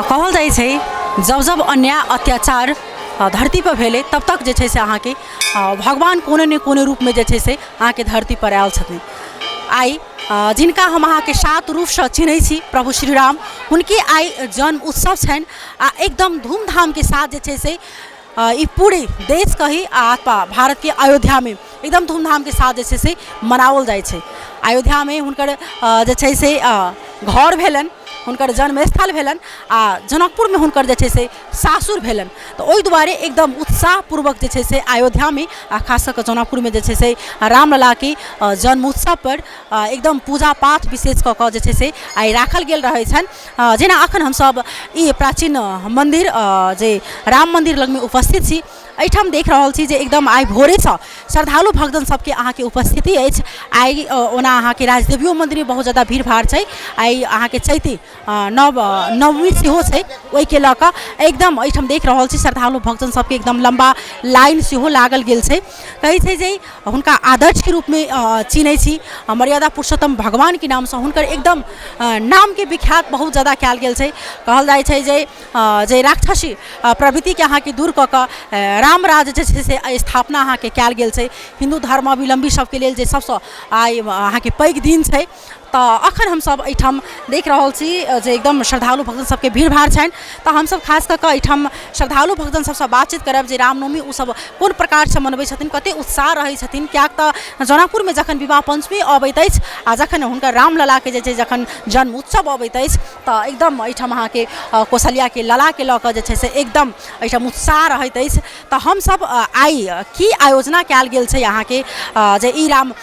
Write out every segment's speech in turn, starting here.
कहल जाइ छै जब जब अन्याय अत्याचार धरतीपर भेलै तब तक जे छै से अहाँके भगवान कोनो ने कोनो रूपमे जे छै से अहाँके धरतीपर आयल छथिन। आइ जिनका हम अहाँके सात रूपसँ चिन्है छी, प्रभु श्री राम, हुनके आइ जन्म उत्सव छनि आ एकदम धूमधामके साथ जे छै से ई पूरे देश कही आ अथवा भारतके अयोध्यामे एकदम धूमधामके साथ जे छै से मनाओल जाइ छै। अयोध्यामे हुनकर जे छै से घर भेलनि, हुनकर जन्मस्थल भेलनि आ जनकपुरमे हुनकर जे छै से सासुर भेलनि। तऽ ओहि दुआरे एकदम उत्साहपूर्वक जे छै से अयोध्यामे आ खास कऽ कऽ जनकपुरमे जे छै से रामललाके जन्म उत्सवपर एकदम पूजा पाठ विशेष कऽ कऽ जे छै से आइ राखल गेल रहै छनि। जेना एखन हमसभ ई प्राचीन मन्दिर जे राम मन्दिर लगमे उपस्थित छी, एहिठाम देख रहल छी जे एकदम आइ भोरेसँ श्रद्धालु भक्तजन सबके अहाँके उपस्थिति अछि। आइ ओना अहाँके राजदेवियो मन्दिरमे बहुत जादा भीड़ भाड़ छै। आइ अहाँके चैती नवमी सेहो छै, ओहिके लऽ कऽ एकदम एहिठाम देख रहल छी श्रद्धालु भक्तजन सबके एकदम लम्बा लाइन सेहो लागल गेल छै। कहै छै जे हुनका आदर्शके रूपमे चिन्है छी, मर्यादा पुरुषोत्तम भगवानके नामसँ हुनकर एकदम नामके विख्यात बहुत जादा कयल गेल छै। कहल जाइ छै जे जे राक्षसी प्रवृत्तिके अहाँके दूर कऽ कऽ राम राज्य जे छै से स्थापना अहाँके कयल गेल छै। हिन्दू धर्मावलम्बी सबके लेल जे सबसँ आइ अहाँके पैघ दिन छै। तऽ अखन हमसब एहिठाम देख रहल छी जे एकदम श्रद्धालु भक्तजन सबके भीड़ भाड़ छनि। तऽ हमसब खास कऽ कऽ एहिठाम श्रद्धालु भक्तजन सबसँ बातचीत करब जे रामनवमी ओसब कोन प्रकारसँ मनबै छथिन, कते उत्साह रहै छथिन, किएक तऽ जनकपुरमे जखन विवाह पञ्चमी अबैत अछि आ जखन हुनकर रामललाके जे छै जखन जन्म उत्सव अबैत अछि तऽ एकदम एहिठाम अहाँके कौशल्याके ललाके लऽ कऽ जे छै से एकदम एहिठाम उत्साह रहैत अछि। तऽ हमसब आइ की आयोजना कयल गेल छै अहाँके जे ई राम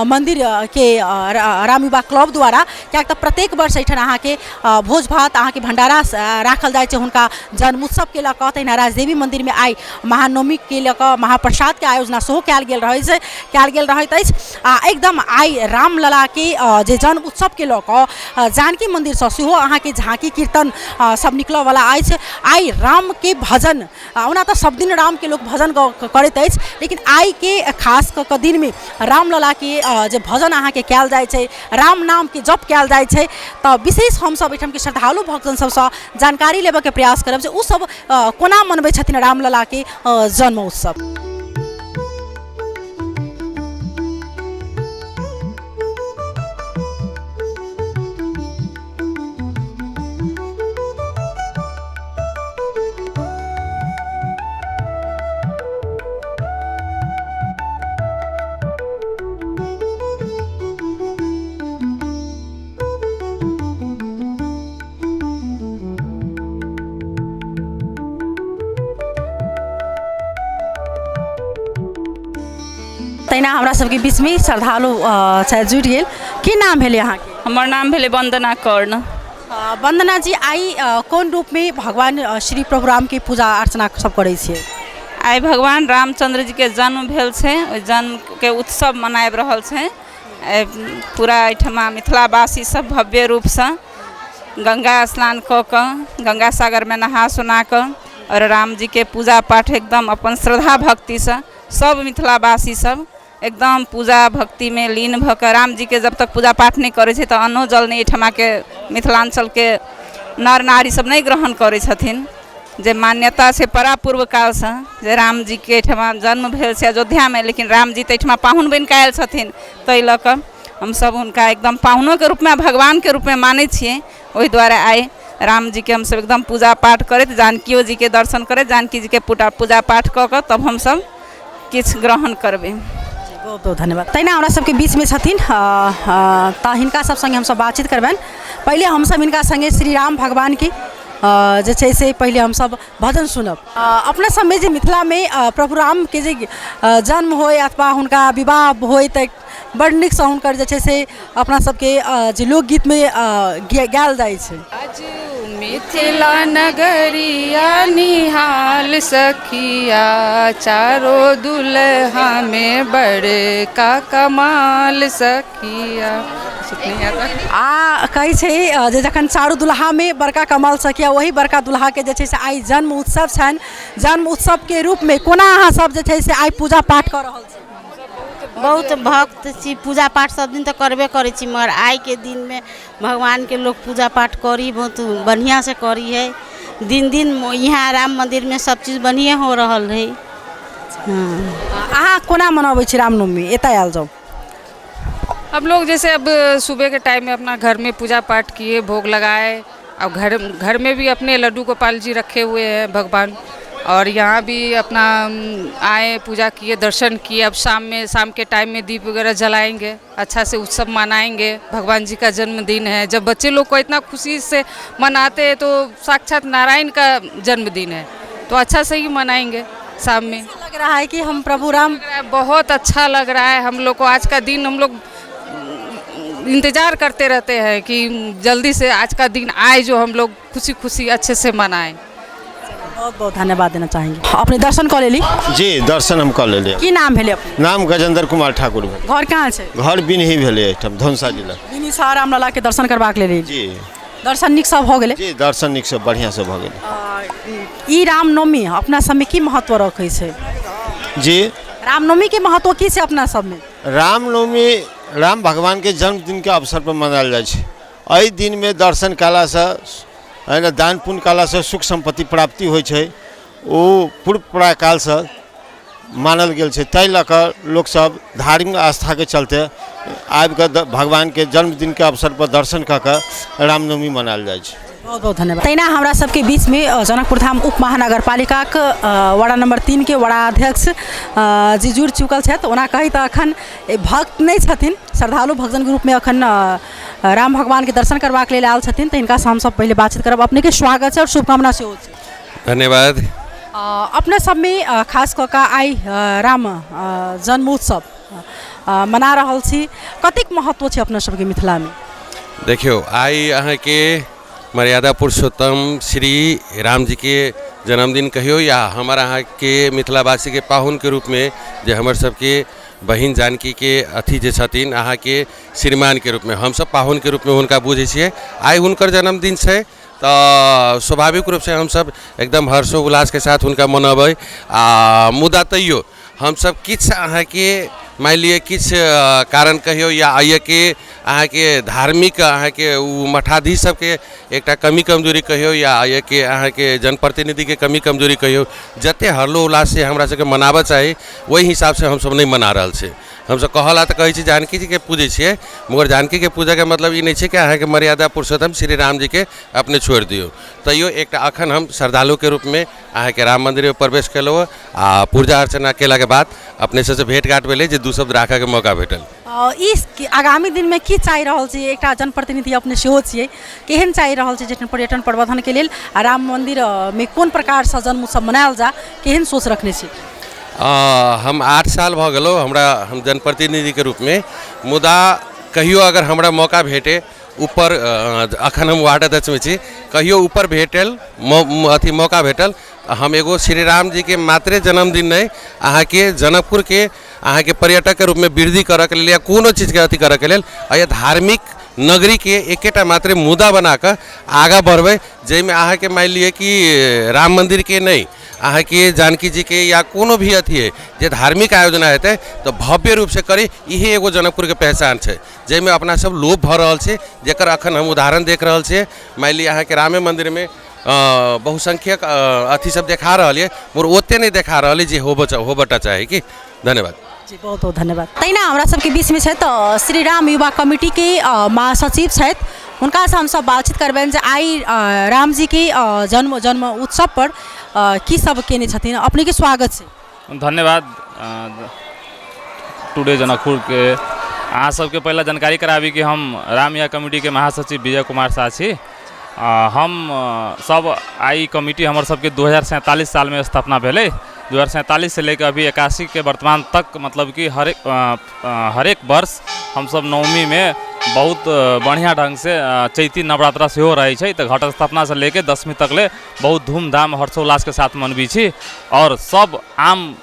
मन्दिरके राम युवा क्लब द्वारा, किएक तऽ प्रत्येक वर्ष एहिठाम अहाँके भोज भात अहाँके भण्डारा राखल जाइ छै हुनका जन्म उत्सवके लऽ कऽ। तहिना राजदेवी मन्दिरमे आइ महानवमीके लऽ कऽ महाप्रसादके आयोजना सेहो कयल गेल रहै छै, कयल गेल रहैत अछि। आ एकदम आइ रामललाके जे जन्म उत्सवके लऽ कऽ जानकी मन्दिरसँ सेहो अहाँके झाँकी कीर्तन सब निकलऽवला अछि। आइ रामके भजन, ओना तऽ सब दिन रामके लोक भजन करैत अछि, लेकिन आइके खास कऽ कऽ दिनमे रामललाके जे भजन अहाँके कयल जाइ छै, राम नामके जप कयल जाइ छै। तऽ विशेष हमसब एहिठामके श्रद्धालु भक्तजन सबसँ जानकारी लेबऽके प्रयास करब जे ओसब कोना मनबै छथिन रामललाके जन्म उत्सव। तहिना हमरा सबके बीचमे श्रद्धालु छथि जुटि गेल। की नाम भेलै अहाँके? हमर नाम भेलै वन्दना कर्ण। वन्दना जी, आइ कोन रूपमे भगवान श्री प्रभु रामके पूजा अर्चना सब करै छियै? आइ भगवान रामचन्द्र जीके जन्म भेल छै, ओहि जन्मके उत्सव मनाबि रहल छै। पूरा एहिठमा मिथिलावासी सब भव्य रूपसँ गङ्गा स्नान कऽ कऽ गङ्गा सागरमे नहा सोना कऽ आओर रामजीके पूजा पाठ एकदम अपन श्रद्धा भक्तिसँ सब मिथिलावासी सब एकदम पूजा भक्तिमे लीन भऽ कऽ रामजीके जब तक पूजा पाठ नहि करै छै तऽ अन्नो जल नहि एहिठमाके मिथिलाञ्चलके नर नारी सब नहि ग्रहण करै छथिन। जे मान्यता छै परापूर्व कालसँ जे रामजीके एहिठमा जन्म भेल छै अयोध्यामे, लेकिन रामजी तऽ एहिठमा पाहुन बनि कऽ आयल छथिन, ताहि लऽ कऽ हमसब हुनका एकदम पाहुनोके रूपमे भगवानके रूपमे मानै छियै। ओहि दुआरे आइ रामजीके हमसब एकदम पूजा पाठ करैत जानकियो जीके दर्शन करैत जानकी जीके पूजा पाठ कऽ कऽ तब हमसब किछु ग्रहण करबै। बहुत बहुत धन्यवाद। तहिना हमरा सबके बीचमे छथिन, तऽ हिनका सब सङ्गे हमसब बातचीत करबनि। पहिले हमसब हिनका सङ्गे श्री राम भगवानके जे छै से पहिले हमसब भजन सुनब। अपना सबमे जे मिथिलामे प्रभु रामके जे जन्म होइ अथवा हुनका विवाह होइ तऽ बड़ नीकसँ हुनकर जे छै से अपना सबके जे लोकगीतमे गायल जाइ छै। मिथिला नगरिया निहाल सखिया, चारो दुल्हा में बड़का कमाल सखिया। आ कहै छै जे जखन चारू दुल्हामे बड़का कमाल सखिया, ओही बड़का दुल्हाके जे छै से आइ जन्म उत्सव छनि। जन्म उत्सवके रूपमे कोना अहाँ सब जे छै से आइ पूजा पाठ कऽ रहल छी? बहुत बहुत भक्त छी। पूजा पाठ सब दिन तऽ करबे करै छी, मगर आइके दिनमे भगवानके लोक पूजा पाठ करी, बहुत बढ़िआँसँ करी है। दिन दिन यहाँ राम मन्दिरमे सब चीज बढ़िएँ हो रहल है। हँ। अहाँ कोना मनबै छी रामनवमी एतऽ आयल जाउ? हम लोग जैसे अब सुबह के टाइम में अपना घर में पूजा पाठ किए, भोग लगाए और घर घर में भी अपने लड्डू गोपाल जी रखे हुए हैं भगवान, और यहाँ भी अपना आए, पूजा किए, दर्शन किए। अब शाम में, शाम के टाइम में दीप वगैरह जलाएंगे, अच्छा से उत्सव मनाएंगे। भगवान जी का जन्मदिन है, जब बच्चे लोग को इतना खुशी से मनाते हैं तो साक्षात नारायण का जन्मदिन है, तो अच्छा से ही मनाएंगे शाम में। लग रहा है कि हम प्रभु राम लग रहा है, बहुत अच्छा लग रहा है हम लोग को। आज का दिन हम लोग इंतज़ार करते रहते हैं कि जल्दी से आज का दिन आए, जो हम लोग खुशी खुशी अच्छे से मनाएं। बहुत बहुत धन्यवाद देना चाहेंगे। अपने दर्शन कऽ लेली? जी, दर्शन हम कऽ लेलियै। की नाम भेलै अपने? नाम गजेंद्र कुमार ठाकुर भेल। घर कहाँ छै? घर बिनही भेलै, एहिठाम धनुषा जिला। बिनी सा रामलला के दर्शन करबाक लेल। जी। दर्शन नीक सब भऽ गेलै? जी, दर्शन नीकसँ बढ़िआँसँ भऽ गेलै। ई रामनवमी अपना सबमे की महत्व रखै छै? जी। रामनवमी के महत्व की छै अपना सबमे? रामनवमी राम भगवानके जन्मदिनके अवसर पर मनायल जाइ छै। एहि दिनमे दर्शन कयलासँ, एहिना दान पुण्य कयलासँ सुख सम्पत्ति प्राप्ति होइ छै। ओ पूर्व कालसँ मानल गेल छै, ताहि लऽ कऽ लोकसभ धार्मिक आस्थाके चलते आबि कऽ भगवानके जन्मदिनके अवसर पर दर्शन कऽ कऽ रामनवमी मनायल जाइ छै। बहुत बहुत धन्यवाद। तहिना हमरा सबके बीचमे जनकपुर धाम उप महानगरपालिकाक वार्ड नंबर 3 के वड़ा अध्यक्ष जी जुड़ि चुकल छथि। ओना कही तऽ अखन भक्त नहि छथिन, श्रद्धालु भक्तजनके रूपमे अखन राम भगवानके दर्शन करबाक लेल आयल छथिन, तऽ हिनकासँ हमसब पहिले बातचीत करब। अपनेके स्वागत छै आओर शुभकामना सेहो छै। धन्यवाद। अपना सबमे खास कऽ कऽ आइ राम जन्मोत्सव मना रहल छी, कतेक महत्व छै अपना सबके मिथिलामे? देखियौ, आइ अहाँके मर्यादा पुरुषोत्तम श्री रामजीके जन्मदिन कहियौ या हमर अहाँके मिथिलावासीके पाहुनके रूपमे जे हमर सबके बहिन जानकीके अथी जे छथिन अहाँके श्रीमानके रूपमे, हमसब पाहुनके रूपमे हुनका बुझै छियै। आइ हुनकर जन्मदिन छै तऽ स्वाभाविक रूपसँ हमसब एकदम हर्षोल्लासके साथ हुनका मनबै। आ मुदा तैयो हमसब किछु अहाँके मानि लिअ किछु कारण कहियौ या एहिके अहाँके धार्मिक अहाँके ओ मठाधीश सबके एकटा कमी कमजोरी कहियौ या एहिके अहाँके जनप्रतिनिधिके कमी कमजोरी कहियौ, जतेक हर्षोल्लाससँ हमरा सबके मनाबऽ चाही ओहि हिसाबसँ हमसब नहि मना रहल छी। हमसब कहला तऽ कहै छी जानकी जीके पूजै छियै, मगर जानकीके पूजाके मतलब ई नहि छै कि अहाँके मर्यादा पुरुषोत्तम श्री रामजीके अपने छोड़ि दियौ। तैयो एकटा अखन हम श्रद्धालुके रूपमे अहाँके राम मन्दिरमे प्रवेश केलहुँ आ पूजा अर्चना केलाके बाद अपने सबसँ भेँट घाट भेलै जे दू शब्द राखऽके मौका भेटल। ई आगामी दिनमे की चाहि रहल छै? एकटा जनप्रतिनिधि अपने सेहो छियै, केहन चाहि रहल छै जे पर्यटन प्रवर्धनके लेल आ राम मन्दिरमे कोन प्रकारसँ जन्मोत्सव मनायल जा, केहन सोच रखने छी? हम 8 साल भऽ गेलहुँ हमरा हम जनप्रतिनिधिके रूपमे, मुदा कहियो अगर हमरा मौका भेटे ऊपर, अखन हम वार्ड अध्यक्षमे छी, कहियो ऊपर भेटल अथी मौका भेटल, हम एगो श्री राम जीके मात्रे जन्मदिन नहि अहाँके जनकपुरके अहाँके पर्यटकके रूपमे वृद्धि करऽके लेल या कोनो चीजके अथी करऽके लेल एहि धार्मिक नगरीके एकेटा मात्रे मुद्दा बनाकऽ आगाँ बढ़बै, जाहिमे अहाँके मानि लिअ कि राम मन्दिरके नहि अहाँके जानकी जीके या कोनो भी अथी है जे धार्मिक आयोजना हेतै तऽ भव्य रूपसँ करी। इहे एगो जनकपुरके पहचान छै जाहिमे अपना सब लोभ भऽ रहल छै, जकर अखन हम उदाहरण देख रहल छियै। मानि लिअ अहाँके रामे मन्दिरमे बहुसंख्यक अथी सब देखा रहल यऽ, मगर ओते नहि देखा रहल यऽ जे होबऽटा चाही। कि धन्यवाद। जी, बहुत बहुत धन्यवाद। तहिना हमरा सबके बीचमे छथि श्री राम युवा कमिटीके महासचिव छथि, हुनकासँ हमसब बातचीत करबनि जे आइ रामजीके जन्म जन्म उत्सव पर की सब केने छथिन। अपनेके स्वागत छै। धन्यवाद। टुडे जनकपुरके अहाँ सबके पहिला जानकारी कराबी कि हम राम युवा कमिटीके महासचिव विजय कुमार साह छी। हम सब आइ कमिटी हमर सबके 2047 सालमे स्थापना भेलै। 2047 से लेकर अभी 81 के वर्तमान तक, मतलब कि हरेक वर्ष हमसब नवमीमे बहुत बढ़िआँ ढङ्गसँ चैती नवरात्रा सेहो रहै छै, तऽ घट स्थापनासँ लेके दशमी तक ले बहुत धूमधाम हर्षोल्लासके साथ मनबै छी। आओर सब आम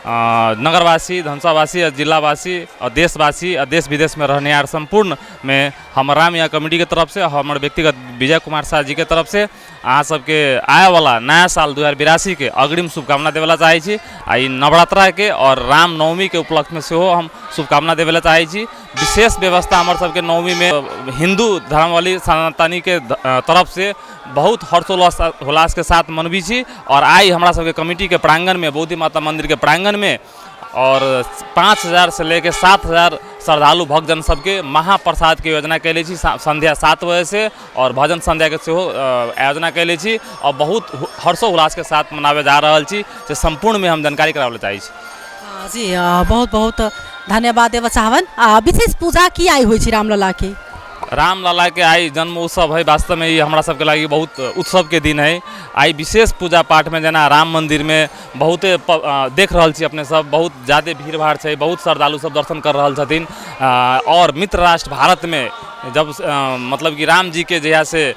नगरवासी, धनुषावासी आ जिलावासी आ देशवासी आ देश विदेशमे रहनिहार सम्पूर्णमे हमर राम कमिटीके तरफसँ, हमर व्यक्तिगत विजय कुमार साह जीके तरफसँ अहाँ सबके आबैवला नया साल 2082के अग्रिम शुभकामना देबैला चाहै छी। आ ई नवरात्राके आओर रामनवमीके उपलक्ष्यमे सेहो हम शुभकामना देबैला चाहै छी। विशेष व्यवस्था हमर सबके नवमीमे हिन्दू धर्मावली सनातनीके तरफसँ बहुत हर्षोल्लास उल्लासके साथ मनबै छी। आओर आइ हमरा सबके कमिटीके प्राङ्गणमे, बौद्धि माता मन्दिरके प्राङ्गणमे आओर 5000 से लेके 7000 श्रद्धालु भक्तजन सबके महाप्रसादके योजना कयले छी सन्ध्या 7 बजेसँ, आओर भजन सन्ध्याके सेहो आयोजना कयले छी आओर बहुत हर्षोल्लासके साथ मनाबै जा रहल छी, से सम्पूर्णमे हम जानकारी कराबै लए चाहै छी। जी, बहुत बहुत धन्यवाद देबऽ चाहबनि। आ विशेष पूजा की आइ होइ छै रामललाके? रामललाके आइ जन्म उत्सव है। वास्तवमे ई हमरा सबके लागि बहुत उत्सवके दिन है। आइ विशेष पूजा पाठमे जेना राम मन्दिरमे बहुते देख रहल छी अपने सब, बहुत ज्यादे भीड़ भाड़ छै, बहुत श्रद्धालु सब दर्शन कर रहल छथिन। आओर मित्र राष्ट्र भारतमे जब मतलब कि राम जीके जहियासँ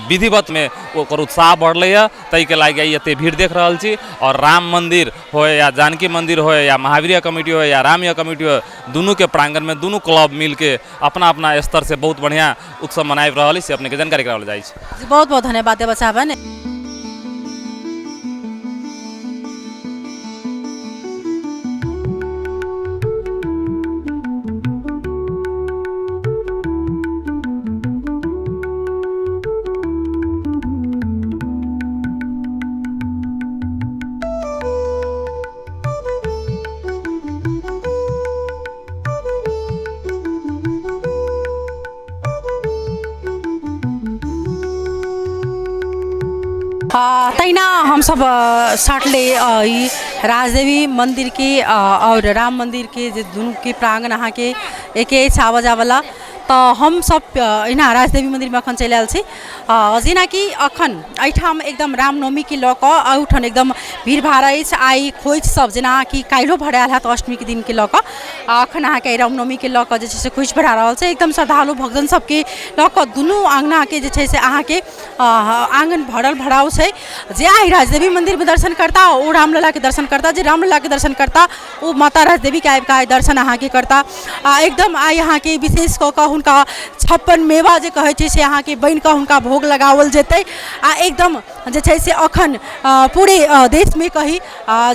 विधिवतमे ओकर उत्साह बढ़लैए, ताहिके लागि आइ एते भीड़ देख रहल छी। आओर राम मन्दिर होय या जानकी मन्दिर होय या महावीर कमिटी होय या रामय कमिटी होय, दुनूके प्राङ्गणमे दुनू क्लब मिलके अपना अपना स्तरसँ बहुत बढ़िआँ उत्सव मनाबि रहल अछि, से अपनेके जानकारी कराओल जाइ छै। जी, बहुत बहुत धन्यवाद देबऽ चाहबनि। तहिना हमसब सटले ई राजदेवी मन्दिरके आओर राम मन्दिरके जे दुनूके प्राङ्गण अहाँके एके अछि आबऽ जाबऽला, तऽ हमसब एहिना राजदेवी मन्दिरमे एखन चलि आयल छी। जेनाकि एखन एहिठाम एकदम रामनवमीके लऽ कऽ एहुठाम एकदम भीड़ भाड़ अछि। आइ खोइछ सब जेनाकि काल्हिओ भरायल हैत अष्टमीके दिनके लऽ कऽ, आ एखन अहाँके रामनवमीके लऽ कऽ जे छै से खोइछ भरा रहल छै। एकदम श्रद्धालु भक्तजन सबके लऽ कऽ दुनू अङ्गनाके जे छै से अहाँके आङ्गन भरल भराउ छै। जे आइ राजदेवी मन्दिरमे दर्शन करता ओ रामललाके दर्शन करता, जे रामललाके दर्शन करता ओ माता राजदेवीके आबिकऽ आइ दर्शन अहाँके करता। आ एकदम आइ अहाँके विशेष कऽ कऽ हुनका 56 मेवा जे कहै छै से अहाँके बनिकऽ हुनका भोग लगाओल जेतै। आ एकदम जे छै से अखन पूरे देशमे कही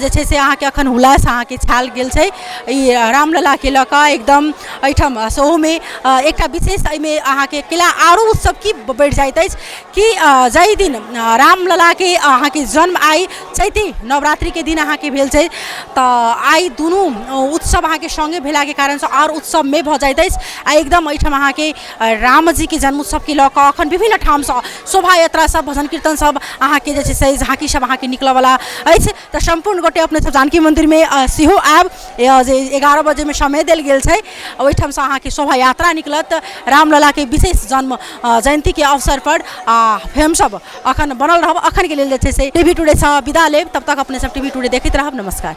जे छै से अहाँके अखन हुलास अहाँके छायल गेल छै ई रामललाके लऽ कऽ एकदम एहिठाम। सेहोमे एकटा विशेष एहिमे अहाँके केला आरो उत्सव की बढ़ि जाइत अछि कि जाहि दिन रामललाके अहाँके जन्म आइ चैती नवरात्रिके दिन अहाँके भेल छै, तऽ आइ दुनू उत्सव अहाँके सङ्गे भेलाके कारणसँ आओर उत्सवमय भऽ जाइत अछि। आ एकदम एहिठाम अहाँके रामजीके जन्मोत्सवके लऽ कऽ अखन विभिन्न ठामसँ शोभा यात्रा सब, भजन कीर्तन सब अहाँके जे छै से झाँकी सब अहाँके निकलऽवला अछि। तऽ सम्पूर्ण गोटे अपने सब जानकी मन्दिरमे सेहो आयब, जे 11 बजेमे समय देल गेल छै, ओहिठामसँ अहाँके शोभा यात्रा निकलत रामललाके विशेष जन्म जयन्तीके अवसरपर। आ हमसब अखन बनल रहब। अखनके लेल जे छै से टीवी टुडेसँ विदा लेब। तब तक अपने सब टीवी टुडे देखैत रहब। नमस्कार।